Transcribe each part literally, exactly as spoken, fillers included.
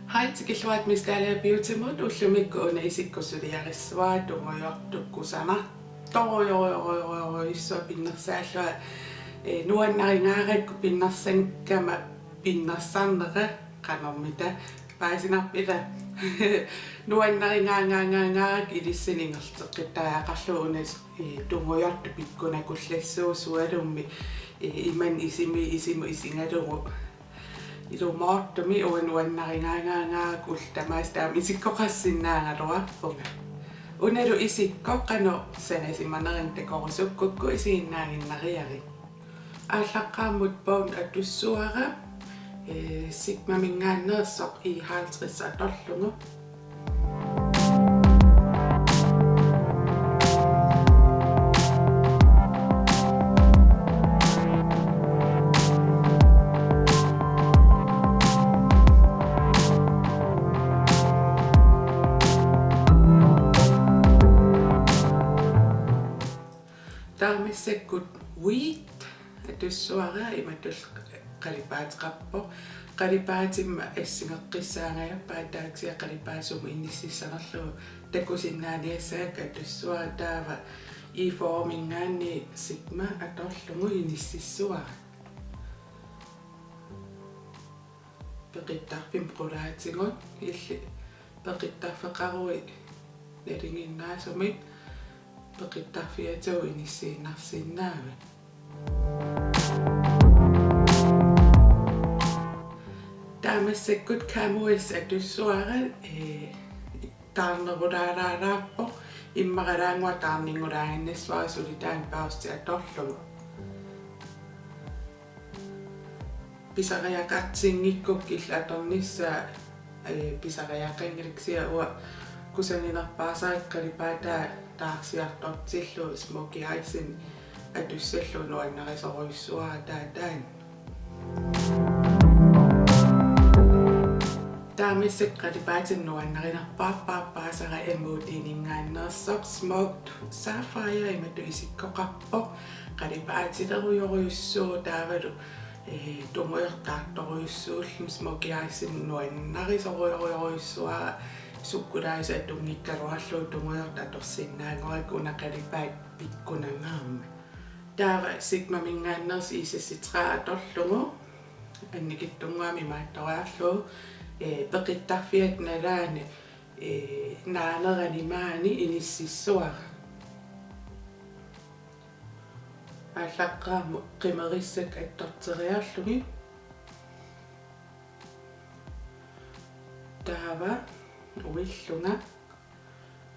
Hej, tikilluarit Miss Dalager Beautymut. Ullumikkut una isikkoq suliarissavara, tungujortoq kusanartorujorujorujorujussuaq pinnersaallunga, eh, nuannarigaarakku pinnersakkama pinnersarnera qanormita paasinarpara. Nuannarigaangaarakku ilissinnut ingerlateqqittariaqarlugu una, eh, tungujortoq pikkunakullassuusoq sualummik, eh, imannak isimi isimut isigalugu. Ilumoortumik uanga nuannarigaangaarakku ullut tamaasa taama isikkoqarsinnaagaluarpunga. Unalu isikkoq qanoq sanasimanersoq takorusukkukku isiginnaaginnariarit. Aallaqqaammut Bone atussavara, eh, Sigmamingaanneersoq E halvtreds atorlugu. Taava massakkut Wheat atussavara, imatut qalipaateqarpoq. Qalipaatimma assigeqqissaangajappoq, taava kisianni qalipaat sumut inississanerlugu takusinnaaniassagakku atussavara, taava E fyrremingaanniit Sigma atorlugu inississavara. Peqittarfimmi qulaatigut, illit peqittarfeqaruit nalinginnaasumik peqittarfiatigut inissiinnarsinnaavat. Taava massakkut Kamoish atussavara, eh, taarnerulaalaalaarpoq, immaralaannguaq taarnerulaaginnassavara, suli taanna børsti atorlugu. Pisariaqartinngikkukku illit atornissaa, eh, pisariaqanngilaq, kisianni uanga kusaginerpaasara qalipaataa taarsiartortillugu smokey eyesinik atussallugu nuannarisorujussuara taava taanna. Taava massakkut qalipaatinik nuannarinerpaasara M O D-mingaanneersoq Smoked Sapphire, imatut isikkoqarpoq, qalipaatilerujorujussuuvoq taavalu, eh, tungujortoq taartorujussuulluni, smokey eyesinik nuannarisorujorujussuara, sukkulaajusaq atunngikkaluarlugu tungujortoq atorsinnaanngorakku una qalipaat pikkunangaarmat. Taava Sigmamingaanneersoq E seksogtredive atorlugu, annikitsunnguamik imaattoriarlugu, eh, peqittarfiata nalaani, eh, naanerani maani inississavara. Aallaqqaammut qimerissakka attorteriarlugit. Taava uillunga,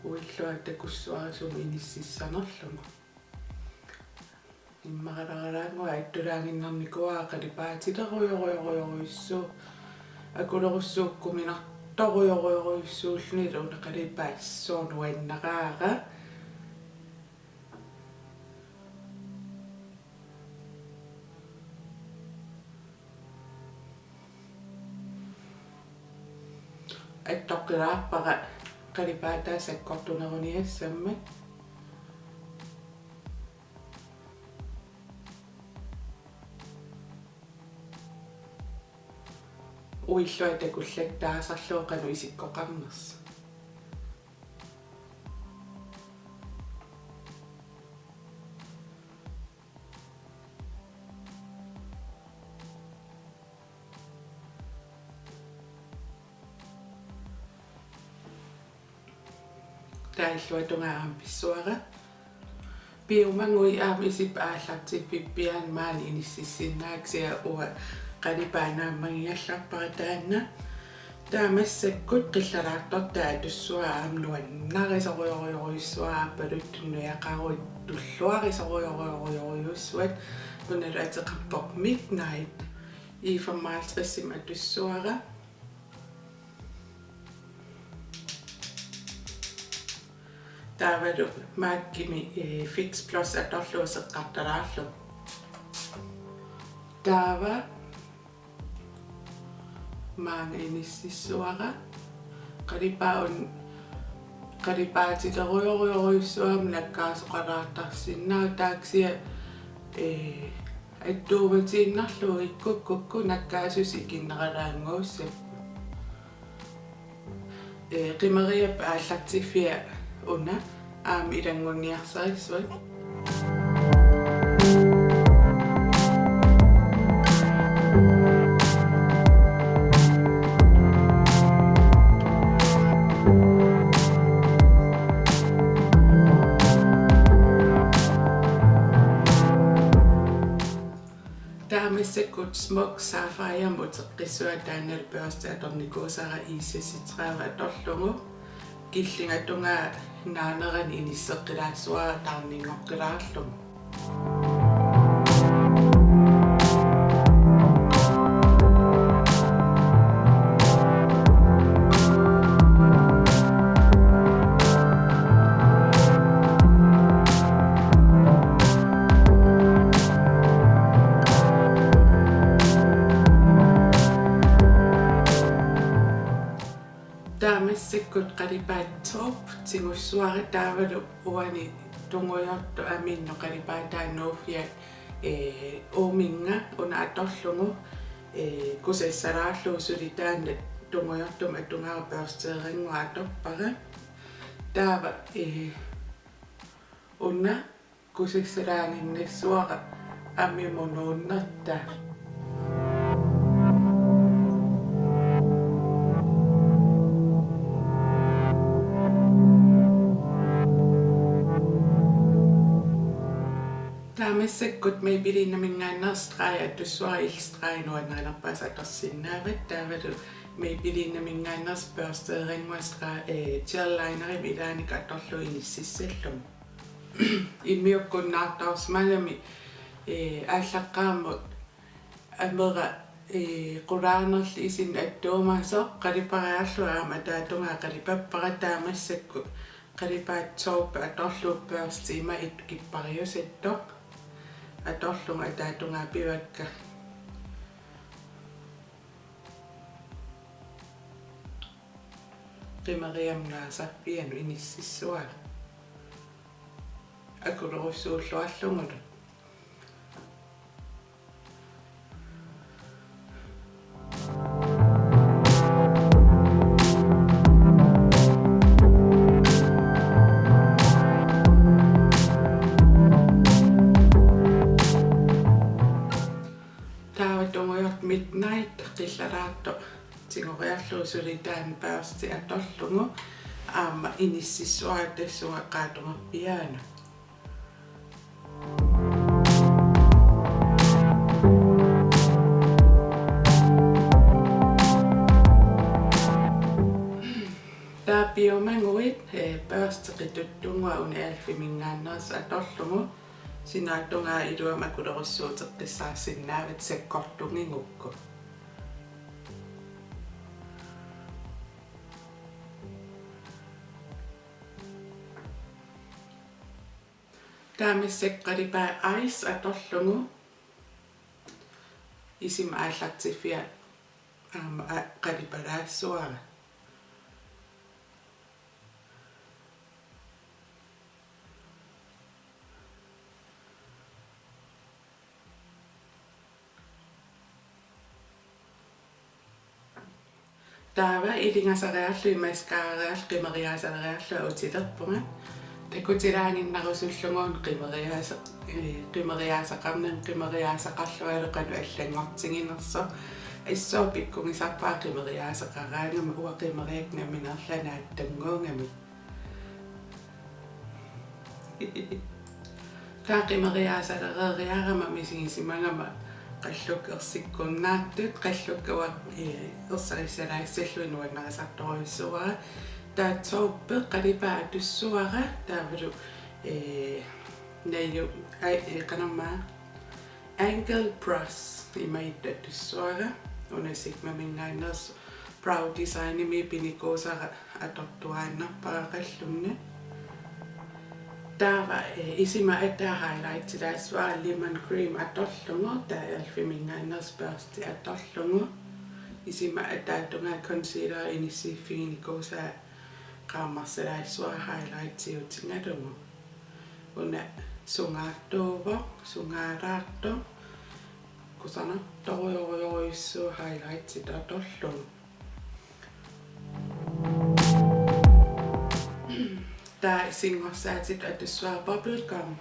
uillunga takussavara sumut inississanerlugu. Immaralaannguaq attulaaginnarnikuuara qalipaatilerujorujorujorujussuuvoq. Akulerussuukkuminartorujorujorujussuulluni, una qalipaat sooq nuannaraara. Attoqqilaarpara qalipaataa sakkortuneruniassammat. Uillunga takullattaasarlugu qanoq isikkoqarnersoq. Taava illuatungaa aamma pissavara. Piumaguit aamma isip aallartiffippiaanni maani inississinnaavara, kisianni uanga qalipaat naammagigallarpara taanna. Taava massakkut qillalaartortaa atussavara, aamma nuannarisorujorujorujussuara, aappaluttunik nujaqaruit tulluarisorujorujorujussuat, unalu ateqarpoq Midnight. E femoghalvtredsimik atussavara. Taavalu MAC-imi, eh, Fix Plus atorlugu seqqartalaarlugu. Taava maanga inississavara. Qalipaat una qalipaatilerujorujorujussuarmik nakkaasoqalaartarsinnaavoq, taava kisianni, eh, attuumatiinnarlugu ikkukkukku nakkaasussat ikinneralaannguussapput. Ee, qimeriap aallartiffia una aamma ilanngunniarsarissuat. Taava massakkut Smuk Sapphiremut uteqqissuara, taannalu børsti atornikuusara E seksogtredive atorlugu. Killingatungaa naanerani inisseqqilaassuara taarninngoqqilaarlugu. Taava massakkut qalipaat Taupe tigussuara, taavalu uani tungujortoq aminnut qalipaataa nuuffiat, ee, uuminnga una atorlugu, ee, kusassalaarlugu suli taanna tungujortumik atugaara børsteerinnguaq atorpara. Taava, ee, una kusassalaaginnassuara amimut nuunnertaa. Taava massakkut Maybellineminngaanneersoq streg atussuara, illit streg nuannarinerpaasat atorsinnaavat, taavalu Maybellineminngaanneersoq børsteerinnguaq streg, ee, gel linerimik ilaanni atorlugu inississallugu. Immiukkunnaartorsimagami, ee, aallaqqaammut amera, ee, qulaanerlu isinni attuumasoq qalipariarlugu aamma ataatungaa qalipappara. Taava massakkut qalipaat Taupe atorlugu børsti ima ittukippariusattoq atorlugu ataatungaa pivakka. Qimeriamut naasarpianut inississuara. Akulerussuulluarlugulu. Taava tungujortoq Midnight qillaraartoq tigoriarlugu suli taanna børsti atorlugu aamma inississuara tassunga qaatungerpiaanut. Taava piumaguit, ee, børsti qituttunnguaq una e.l.f.-iminngaanneersoq atorlugu, sinaatungaa iluamik akulerussuuteqqissaarsinnaavat sakkortugigukku. Taava massakkut qalipaat Ice atorlugu isima aallartiffia aamma a-, qalipalaassuara. Taava ilingasariarlugit mascarariarlugit qimeriaasaleriarlunga utilerpunga. Takutilaaginnarusukkaluarlunga qimeriaasa-, ee, qimeriaasaqarnanga, qimeriaasaqarlungalu qanoq allanngortiginersoq. Assut pikkugisarpara qimeriaasaqaraangama, uanga qimeriakkut nammineerlunga naatsunnguugami. Taava qimeriaasalereeriarama misigisimagama qallukka ersikkunnaartut, qallukka uanga, ee, ersarissalaassallugit nuannarisartorujussuuara. Taava Taupe qalipaat atussuara, taavalu, ee, naju-, ai, ee, qanormaa, angle brush imaattoq atussuara, una Sigmaminngaanneersoq Brow Designimi pinikuusara atortuaannarpara qallunnut. Taava, ee, isima ataa highlightilaassuara Lemon Cream atorlugu, taava e.l.f.-iminngaanneersoq børsti atorlugu. Isima ataatungaa concealer inissiiffiginikuusaa qaammarsalaassuara highlightiutigalugu. Una sungaartuuvoq, sungaalaartoq, kusanartorujorujorujussuuvoq highlightit atorlugu. Taava singorsaatit atussavara Bubblegum.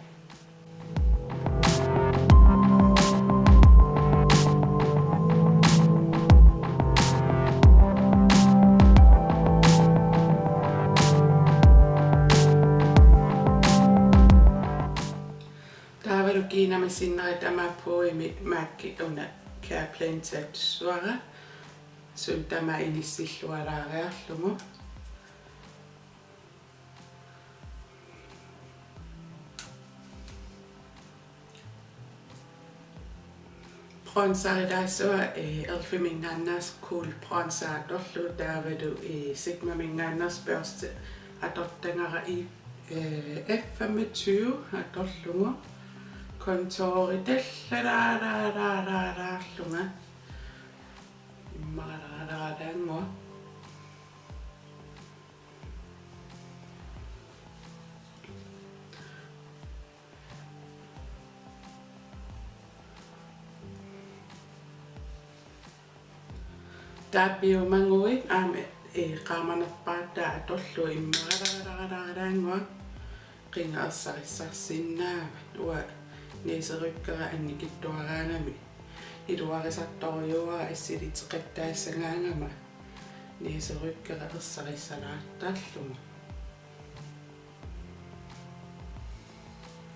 Taavalu kiinama sinnera tamaat puuimi MAC-i una Careblend atussavara. Suna tamaat inissillualaariarlugu. Bronzerilaassavara, eh, e.l.f.-iminngaanneersoq Cool Bronzer atorlugu taavalu, eh, Sigmaminngaanneersoq børste atortagara i, eh, F femogtyve atorlugu. Contouritallalaalaalaalaalaarlunga. Immaralaalaalaannguaq. Taava piumaguit aamma, eh, qaamanerpaartaa atorlugu immaralaalaalaalaannguaq. Qingarsarissarsinnaavat. Uanga næseryggera annikitsuaraangami iluarisartorujuuara assiliteqattaassagaangama næseryggera ersarissalaartarlugu.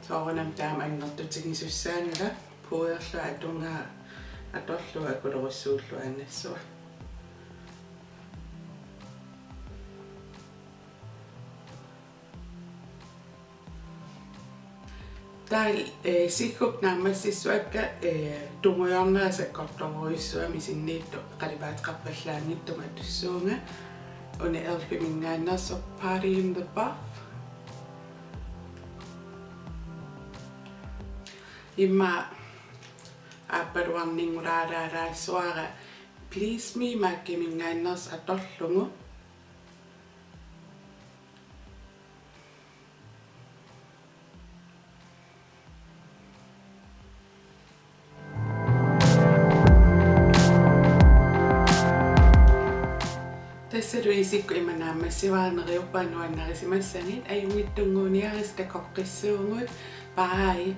Soorunami taama annertutigisussaanngilaq, pudderlua atugaa atorlugu akulerussuulluaannassavara. Taava, eh, siggup naammassissavakka, eh, tungujornera sakkortoorujussuarmik isinniittoq qalipaateqarpallaanngitsumik atussuunga. Una e.l.f.-iminngaanneersoq Party in the Buff. Immaqa aappaluarninngulaalaalaassavara Please Me MAC-iminngaanneersoq atorlugu. Tassalu isikkoq ima naammassivara, neriuppunga nuannarisimassagit, ajunngitsunnguuniarisi, takoqqissuugut. Bye.